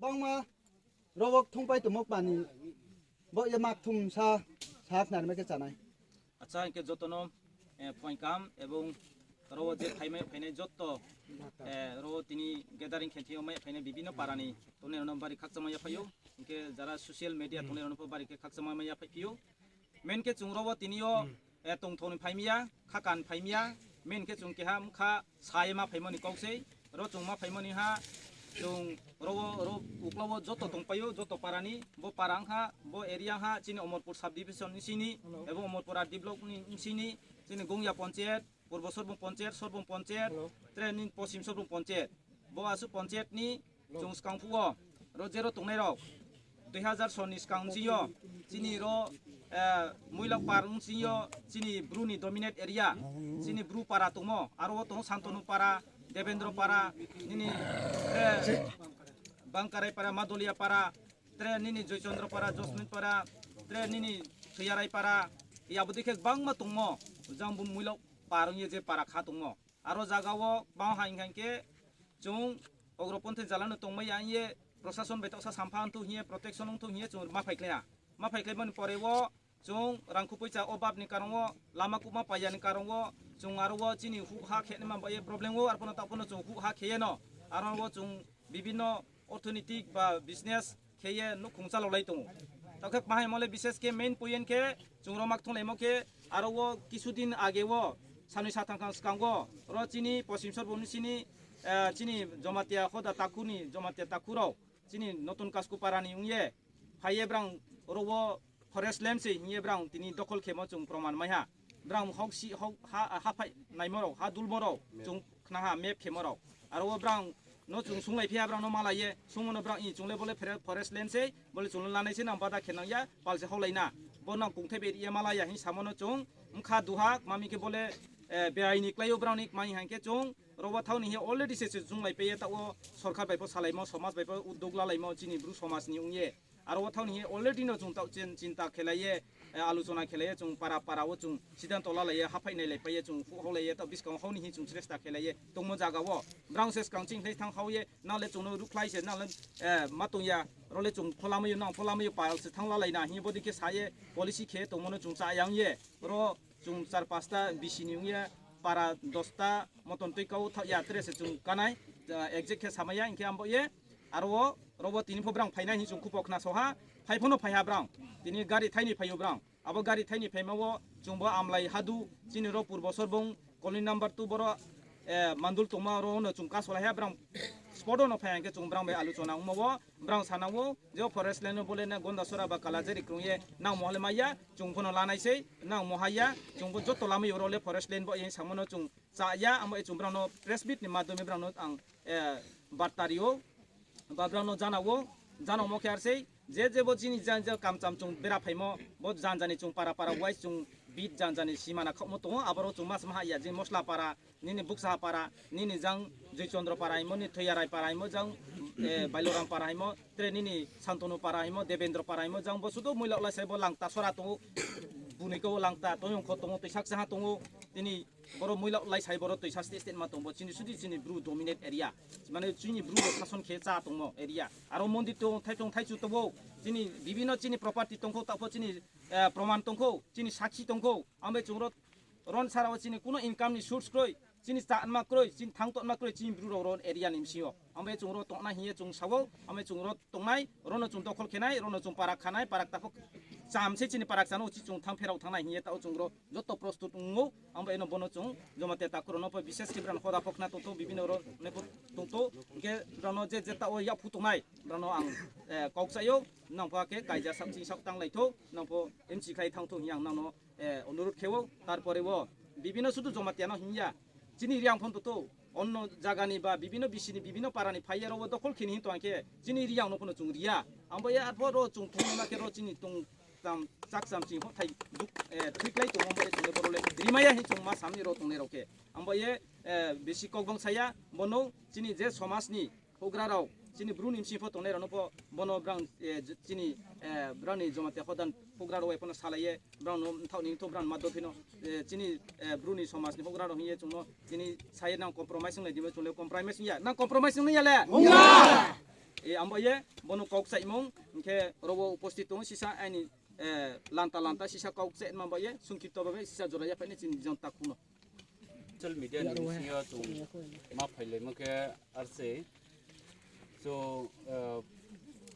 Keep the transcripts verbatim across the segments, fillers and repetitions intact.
Bangma ro wo kthumpai tongmo kma ni bo ye ma kthum sa, sa khnarima khe chánai. Acha, hing khe joto no, eh, phuaing kaham, ebong ro wo je phaimai phainai joto, eh, ro wo tini gathering khe thing yo mai phainai bibino para ni tongnai rao no bari khakchangmai yaphai ou, hing khe jara social media tongnai rao no pho bari khe khakchangmai mai yaphai phi ou. Main khe chung ro wo tini yo, eh, tongthou ni phai mi ya, khakan phai mi ya, main khe chung keha bkha sa ye ma phaimo ni kau sei, ro chung ma phaimo ni ha, chung ro wo, ro uklau wo joto tongpai ou, joto para ni, bo para ong ha, bo area ong ha, chini Omorpur sub division bsing ni, ebong Omorpur R D block ni bsing ni, chini Gongya ponchayat, Purbo Sorbong ponchayat, Sorbong ponchayat, tre ni Poschim Sorbong ponchayat. Bo asuh ponchayat ni chung skang phuh wo, ro je ro tongnai rao, dui hazar sor ni skang bsing yo, chini ro, eh, Muilok par bsing yo, chini Bru ni dominate area, chini Bru para tongmo, aro wo tong Santonu para, Debendro para, nini, eh, Bangkarai para, Madolia para, tre nini Joychandra para, Josmin para, tre nini Thoiyarai para, abo dei khe gbangma tongmo, jang bo Muilok par ong ye je para kha tongmo. Aro zaga wo bang ha hing khe chung ogroponthi jala no tongmai ya hing ye prosason bai taohsa sampha ongthou hing ye protection ongthou hing ye chung ma phaikhlai ha. Ma phaikhlaimo ni pore wo chung rangkhu poicha obab ni karon wo, lama kuhma paiya ni karon wo, chung aro wo chini huh ha khe naima bai ye problem wo, arphuh no taoh pho no chung huh ha khe ye no, aro wo chung bibino orthonitik ba business khe ye nouhkhong chálaolai tong ou. Taoh khe kma haimo le bises khe main point khe chung ro ma kthunglaimo khe aro wo kisudin age wo sanoi satham khang skang wo ro chini Poschim Sorbong ni chini, eh, chini Jomatia hoda takhu ni Jomatia takhu rao chini Notun Kaskupara ni ong ye phai ye brang ro wo forest land se hing ye brang tini dokhol khemo chung proman mai ha. Brang hausi, hau, ha, ha phai naimo rao, ha dulmo rao, chung khna ha map khemo rao. Aro wo brang no chung sunglai phi ha, brang no malai ye, sungmo no brang i chung le bo le fore-, forest land sei, bo le chung le lanai sei, nang bada khe nang ya, pal se haolai na. Bo nang kungthai beri ye malai ya hing samo no chung, bkha duha, kma mi khe bo le, eh, beai ni klái ou brang ni kma hing khe chung, ro wo thao ni he already se se junglai pai ye taoh wo sorkar bai pho salaimo, somaj bai pho udog lalaimo, chini Bru somaj ni ong ye. Aro wo thao ni he already no chung taoh chin-, chinta khelai ye, eh, aluchona khelai ye, chung para para wo chung sidanto lalai ye, haphai nailai pai ye, chung huh haolai ye, taoh buskang hao ni hing chung sresta khelai ye tongmo zaga wo. Brang se skang ching khlai thanng hao ye, nang le chung no ruhkhlai se, nang le, eh, ma tong ya, ro le chung pholamai ou, nang pholamai ou, pal se thanng lalai na hing ye bodei khe sa ye, policy khe tongmo no chung chá yang ye, ro chung char pasta bisi ni ong ye, para dosta moton tui kau thaoh ya tre se chung kánai, eh, exact khe samai ya, hing khe abo ye, aro wo, ro wo tini pho brang phainai hing chung khupo khna so ha, phai pho no phai ha brang, tini gari thai ni phai ou brang. Abo gari thai ni phaima wo chung bo Amlai hadu, chini ro Purbo Sorbong, colony number two boro, eh, mandul tongma ro no chung kasolai ha brang spot wo no phai hing khe chung brang bai aluchona ongmo wo, brang sanang ou, je forest land no bo le na Gondasora ba Kalajari krung ye nangmo le mai ya, chung pho no lanai sei, nangmo ha ya, chung bo joto lamai ou ro le forest land bo ye samo no chung chá ya, amo ye chung brang no press meet ni madhyome brang no ang, eh, barta ri ou, ba brang no jana ou, jana omo khe ar sei, je je bo chini jan je kamcham chung bera phaimo, bo jan jani chung para para wise chung bit jan jani simana khaohmo tong ou, aboro chung mas ma ha ya, je Mosla para, nini Buksaha para, nini jang Joychandra para hingmo, ni Thoiyarai para hingmo, jang, eh, Bailoram para hingmo, tre nini Santonu para hingmo, Debendra para hingmo, jang bo sudu Muilok lai sai bo Langta sora tong ou, bunui khe o Langta, Toyong kho tong ou, Toisaksaha tong ou, tini boro Muilok lai sai boro toisa state state ma tong bo, chini sudu chini Bru dominate area. Mane chini Bru rao sason khe chá tongmo area. Aro mondir tong, thaiplong thaichu tong ou, chini bibino chini property tong khou, taoh pho chini, eh, proman tong khou, chini sakhi tong khou. Amo bai chung ro ron sara wo chini kuno income ni source kroi, chini chánma kroi, chini thang tonma kroi, chini Bru rao ron area ni bsing yo. Amo bai chung ro tongnai hing ye chung sa ou, amo bai chung ro tongnai, ro no chung dokhol khe nai, ro no chung para kha nai, para kta pho cham se chini para kcha no uchih chung thang pherao thanng nai hing ye taoh chung ro joto prostut ong ou, amo bai no bono chung Jomatia takhu rao no pho bises khe brang hoda pho khna tongthou, bibino ro ne pho tongthou, hing khe brang no je je taoh wo yaphu tongnai, brang no ang, eh, kau kchai ou, nang pho akhe kaija sak ching sak tanglai thou, nang pho M C khlai thanng thou hing ye ang nang no, eh, onurod khe ou, tarpore wo bibino sudu Jomatia no hing ya, chini Reang pho tongthou, onno zaga ni ba bibino bisi ni, bibino para ni phai ye ro wo dokhol khe ni hing tong khe, chini Reang no pho no chung ri ya. Abo ye arphuh ro chung thungnaima khe ro chini tong cham, chakcham ching hothai duk, eh, thuiklai tong ou, abo ye chung le boro le rimai ya hing chung ma sam ni ro tongnai rao khe. Abo ye, eh, bisi kau bang sa ya, bono chini je somaj ni houhgra rao, chini Bru ni bsing pho tongnai rao no pho, bono brang, eh, j-, chini, eh, brang ni Jomatia hodan houhgra rao bai pho no salai ye, brang no mthaoh ni mthaoh brang ma do phino, eh, chini, eh, Bru ni somaj ni houhgra rao hing ye chung no, chini sa ye nang compromise ong lai di, chung le compromise ong ya, nang compromise ong ya le? Ong ya! E, ang bo ye, bono kau kchaimung, hing khe ro wo uposthit tong sisa aini, eh, lanta lanta sisa kau kchaima bo ye, sungkipto babe sisa jora yaphaih ni chini jon takhu no. Social media ni bsing yo chung ma phailaimo khe ar se. So, eh,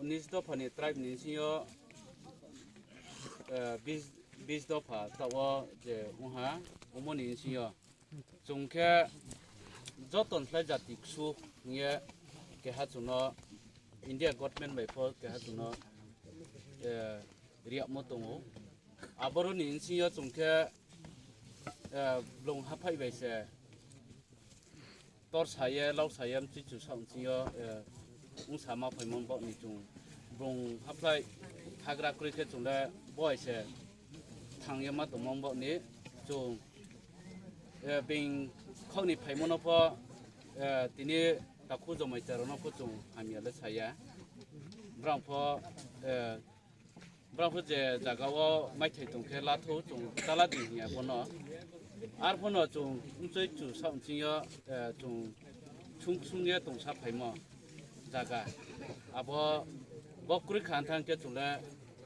unis dopha ni tribe ni bsing yo, eh, bis, bis dopha taoh wo je ongha, omo ni bsing yo. Chung khe joto ni slái jati ksu hing ye keha chung no India government bai pho keha chung no, eh, riakmo tong ou. Aboro ni bsing yo chung khe, eh, blung haphaih bai se torsa ye, lausa ye, mchichu saoh bsing yo, eh, ongsa ma phaimo baoh ni chung blung haphlai hagra kroi khe chung le boi se thang ye ma tongmo baoh ni chung, eh, being khaoh ni phaimo no pho, eh, tini takhu Jamatia rao no pho chung hamya le sa ya. Brang pho, eh, brang pho je zaga wo maithai tong khe lathou chung tala di hing ya bono. Arphuh no chung mchoi chu saoh bsing yo, eh, chung sung sung ye tongsa phaimo zaga. Abo bo kroi kha thanng khe chung le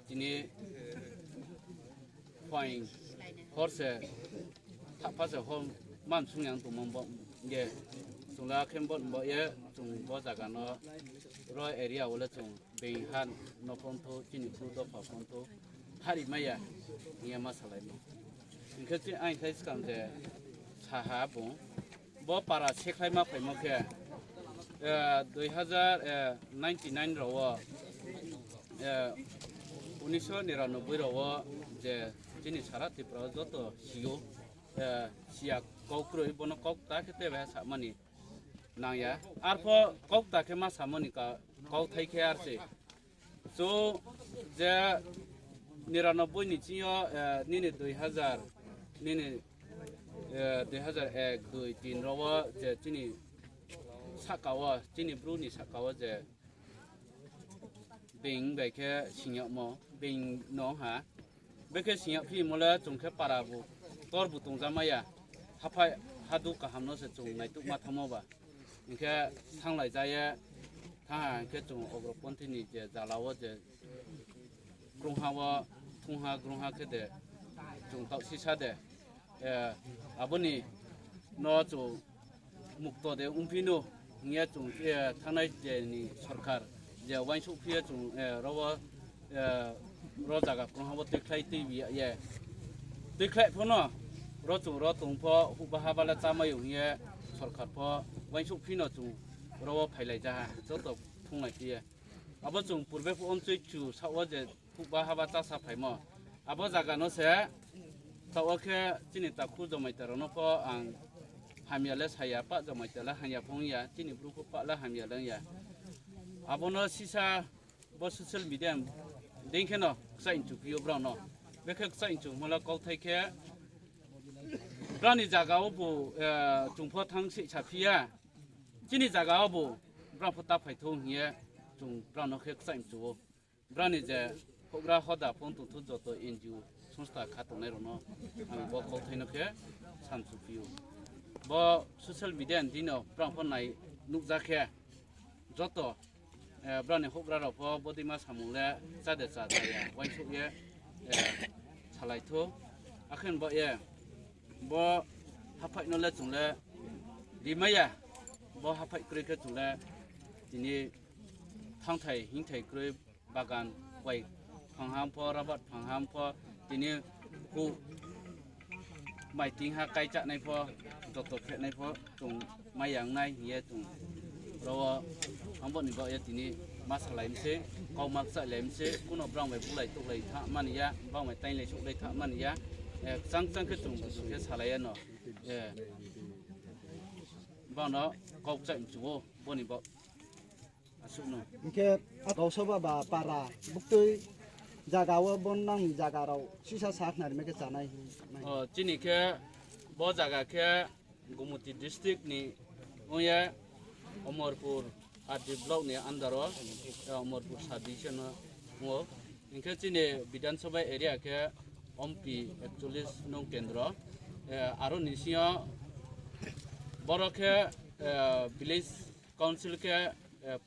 tini phaing hor se thapha se hor man sung yang tongmo bo ye. Chung le akhe bo, bo ye chung bo zaga no ro area wo le chung being ha no phonthou, chini bru dopha phonthou, hari mai ya, hing ye ma salai no. Hing khe chi aing khe skang je saha bung, bo para sekhlai ma phaimo khe, eh, dui hazar, eh, ninety nine rao wo, eh, unisho niranobboi rao wo je chini sara Tripura wo joto si ou, eh, siya kau kroi, bono kaukta khe tei bai ha samani nang ya. Arpho kaukta khe ma samo ni ka-, kauthai khe ar se. Chung je niranobboi ni ching yo, eh, nini dui hazar, nini, eh, dui hazar ek, dui, tin rao wo je chini sahka wo, chini bru ni sahka wo je being bai khe sing yagmo, being no ha. Bekhe sing yagphimo le chung khe para bu, tor bu tongja mai ya. Haphai hadu kaham no se chung naituh ma thanngmo ba. Hing khe thannglai ja ye, thanng ha hing khe chung ogroponthi ni je jala wo je krungha wo, thungha grungha khe de, chung taoh sisa de. Eh, abo ni no chung mukto de ongphi no hing ye chung, eh, thanngnai je ni sorkar je uaingsouhphi ye chung, eh, ro wo, eh, ro zaga krungha wo tuikhlai tuibi ya ye. Tuikhlai pho no, ro chung ro tong pho, houhba haba le chámai ou hing ye sorkar pho uaingsouhphi no chung ro wo phailai ja ha, joto phunglai phi ye. Abo chung purbe pho onchoi chu saoh wo je houhba haba chása phaimo. Abo zaga no se taoh wo khe chini takhu Jamatia rao no pho ang hamya le sa ya, pah Jamatia le hamya pho ong ya, chini bru pho pah le hamya le ong ya. Abo no sisa bo social media dei khe no kchaih mchu phi ou brao no. Bekhe kchaih mchumo le kauthai khe brao ni zaga wo bu, eh, chung pho thanng se saphi ya. Chini zaga wo bu brao pho ta phai thou hing ye chung brao no khe kchaih mchu ou. Brao ni je houhgra hoda pho tongthou joto N G O songstha kha tongnai rao no ang bo kauthai no khe samchuphi ou. Bo social media ni deino brao pho nai nuhja khe joto, eh, brao ni houhgra rao pho bodeima samung le chá de chá, chá ya uaingsouh ye, eh, salai thou. Akhe bo ye, bo haphaih no le chung le rimai ya, bo haphaih kroi khe chung le tini thanngthai hingthai kroi bagan, kuai phang ham pho, rabat phang ham pho, tini huh mai ting ha kaichahnai pho, joto khenai pho chung mai ya ong nai hing ye chung ro wo ang bo ni baoh ye tini ma salai mi se, kau ma kchaihlai mi se, kuno brao bai bulai touhlai tha mani ya, brao bai tainglai souhlai tha mani ya, eh, kchang kchang khe chung busu khe salai ya no, eh, brao no kau kchaih mchu ou bo ni baoh. Asuh no. Hing khe, akau soba ba para, buktui zaga wo bo nang ni zaga rao sisa sakhnari mai khe chánai hing mai. O, chini khe, bo zaga khe Gumoti district ni ong ye Omorpur R D block ni under wo, eh, Omorpur sub division no ong ou. Hing khe chini Bidhan Sabha area khe Ompi ekchollis nung kendro. Eh, aro ni sing yo boro khe, eh, village council khe, eh,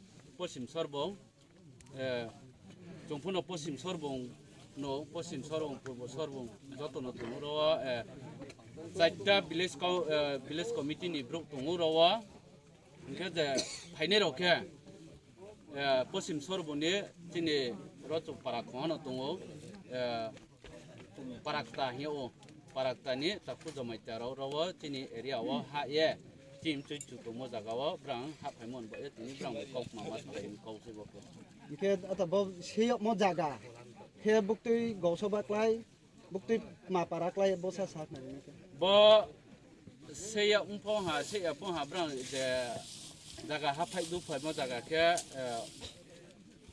Posim Sorbong, eh, chung pho no Posim Sorbong no, Posim Sorbong, Purbo Sorbong, joto no tong ou ro, eh, chaita village co-, eh, village committee ni brouh tong ou ro. Hing khe je phainai rao khe, eh, Posim Sorbong ni chini ro chung para khongha no tong ou, eh, Parakta hing ou, Parakta ni takhu Jamatia rao ro wo chini area wo hah ye, chim chui chu tongmo zaga wo brang hahphaimo ni baoh ye tini brang bai kaukma ma salai ni kau se bo khe. Hing khe ata bo seyagmo zaga khe buktui gausoba klái, buktui ma para klái bo sa sakhnari ni khe. Bo seyag mpho ha, seyag pho ha brang je zaga hahphai duphaimo zaga khe, eh,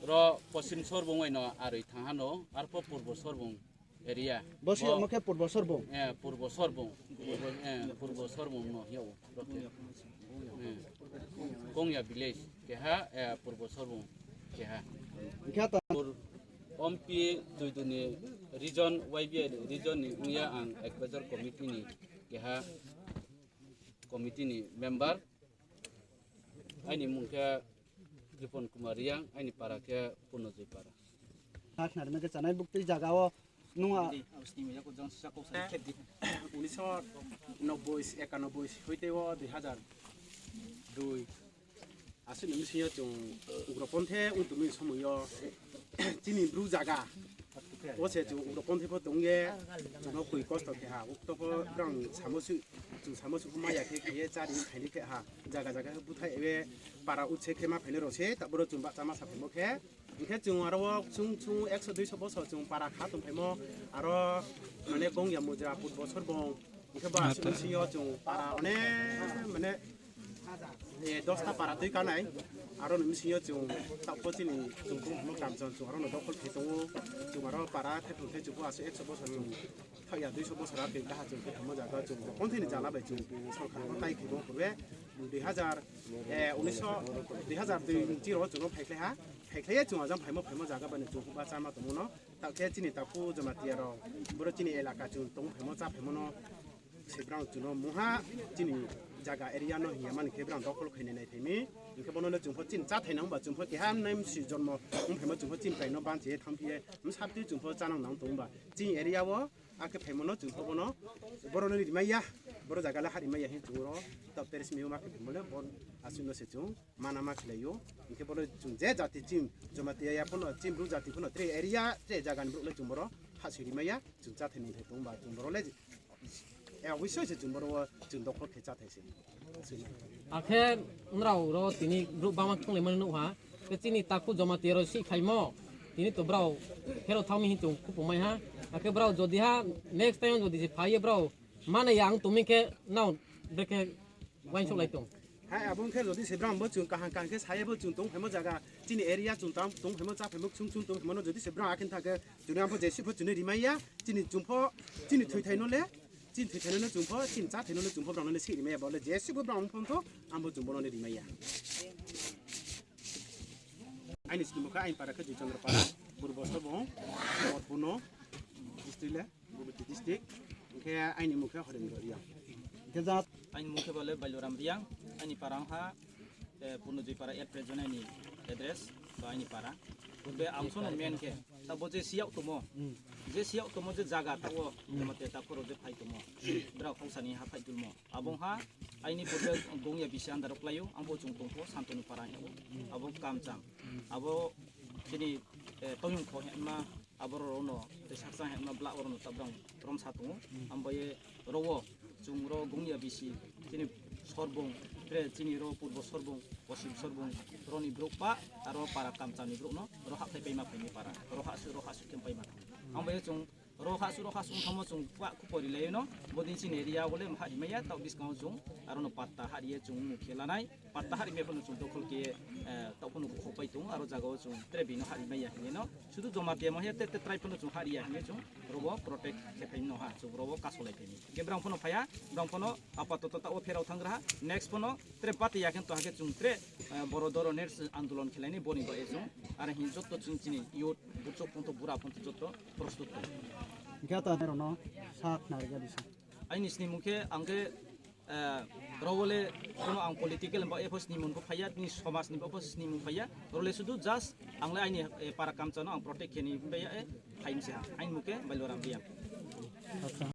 ro Posim Sorbong bai no aroi thang ha no, arpho Purbo Sorbong area. Bo seyagmo khe Purbo Sorbong? Eh, Purbo Sorbong. Purbo, eh, Purbo Sorbong no hing ou. Eh, Kongya village keha, eh, Purbo Sorbong keha. Hing khe ta Pur-, Ompi Tuiduni region, Y B A region ni ong ye ang advisor committee ni keha committee ni member. Aini mung khe Kripon Kumar Reang, aini para khe Purnojoy para. Sakhnarima khe chanai buktui zaga wo nung a Unisho nobboi, ekanoboi hoite wo dui hazar dui. Asuh ni bsing yo chung ugroponthe ong tongmi somoi yo chini Bru zaga wo se chung ugroponthe pho tong ye chung no koi kosto khe ha. Ukto pho brang samo suh, chung samo suh pho maya khe khe ye chári phaini khe ha. Zaga zaga khe búthaih ye para utse khe ma phainai rao se, taoh boro chung bahcha ma saphaimo khe. Hing khe chung aro wo chung chung ekso duiso bosor chung para kha tongphaimo, aro mane Kongya Mujra, Purbo Sorbong, hing khe ba asuh ni bsing yo chung para one mane, eh, dosta para tui kanai. Aro ni bsing yo chung taoh pho chini chung tongphaimo Kamcham chung aro no dokhol khe tong ou. Chung aro para thaiphung thai chung pho asuh ekso bosor chung thaoh ya, duiso bosor a being kaha chung khe tongmo zaga chung ugroponthe ni jala bai chung sorkar no tai khe bo purbe dui hazar, eh, unisho, dui hazar dui ni chiro chung no phaikhlai ha. Phaikhlai ye chung ajang phaimo phaimo zaga bai no chung huhba cháma tongmo no. Taoh khe chini takhu Jamatia rao, boro chini elaka chung tong phaimo chá phaimo no se brang chung no mungha chini zaga area no hing ya mani khe brang dokhol khainai nai phai mi. Hing khe bono le chung pho chini cháthai nang ba chung pho keha nai msi jonmo ong phaimo chung pho chini pai no banchi ye thanngphi ye bsa tui chung pho chánang nang tong ba chini area wo akhe phaimo no chung pho bono, boro no rimai ya, boro zaga le ha rimai ya hing chung ro, taoh peres mi yo ma khe phaimo le bo asuh no se chung mana ma khlai ou. Hing khe boro chung je jati chini Jamatia ya pho no, chini Bru jati pho no, tre area, tre zaga ni brouh le chung boro hahsoing rimai ya, chung cháthai nungthai tong ba chung boro le, eh, oboisoi se chung boro wo chung dokhol khe cháthai se. Akhe nrao ro tini brouh bangma konglaimo no nuh ha, khe chini takhu Jamatia rao sihphaimo, tini to brao phero thanng mi hing chung khupung mai ha. Akhe brao jodi ha next time jodi se phai ye brao manai ya ang tong mi khe nrao brekhe uaingsouhlai tong. Hai abo ong khe jodi se brao bo chung kaham kaham khe sa ye bo chung tong phaimo zaga, chini area chung tang tong phaimo chá phaimo ksung ksung tong phaimo no jodi se brao akhe tha khe chung ni ang pho jesuh pho chung no rimai ya, chini chung pho, chini thoithai no le, chini thoithai no le chung pho, chini cháthai no le chung pho brao no le sih rimai ya, bo le jesuh pho brao ong pho tho, ang pho chung bo no le rimai ya. Aini snimung khe aini para khe Joychandra para, Purbo Sorbong, Bono district le, Gumoti district, hing khe aini mung khe Horendro Reang. Hing khe jat? Aini mung khe bo le Bailoram Reang, aini para ong ha, eh, Purnojoy para at present aini address, ba aini para. Purbe ang sono men khe, tabo je siyag tongmo, je siyag tongmo je zaga taoh wo, Jamatia takhu rao je phai tongmo, brao khauksa ni ha phai tulmo. Abo ong ha, aini purbe Gongya bisi andar wo klái ou, ang bo chung tong pho Santonu para hing ou, abo Kamcham, abo chini, eh, Tongyungkho hingma, abo rao no, tei Sakchang hingma, bla oro no tabrang romsa tong ou, ang bo ye ro wo, chung ro Gongya bisi, chini Sorbong, tre chini ro Purbo Sorbong, Posim Sorbong, ro ni brouh pa, aro para Kamcham ni brouh no, ro hahphai paima phaini para, ro hahsu, ro hahsu khe paima. Ang bo ye chung, ro hahsu, ro hahsu ong thanngmo chung pah khupo rilai no, bodei chini area wo le hah rimai ya, taoh buskang wo chung, aro no patta hah ri ye chung mukhe lanai, patta hah rimai pho no chung dokhol khe, eh, taoh pho no khupo pai tong, aro zaga wo chung tre bini hah rimai ya hing ye no, sudu Jamatia mo he te, te tribe pho no chung hah ri ya hing ye chung, ro wo protect khe phai no ha, chung ro wo kasolai phai ni. Khe brang pho no phai ya, brang pho no apatoto taoh wo pherao thanng gra ha, next pho no tre party ya khe to ha khe chung tre, eh, boro doro ner andolon khe lai ni boni ba ye chung, are hing joto chung chini youth, buchuk phonto, bura phonto joto prostut tong. Hing khe ta rao no sa khnari ga di sa. Aini snimung khe ang khe, eh, Ro wo le kono ang political ba epho snimung pho phai ya, tini somaj ni ba pho snimung phai ya. Ro le sudu just ang le aini para kamcha no ang protect khe ni bai ya, phai mi se ha. Aini mung khe Bailoram Reang.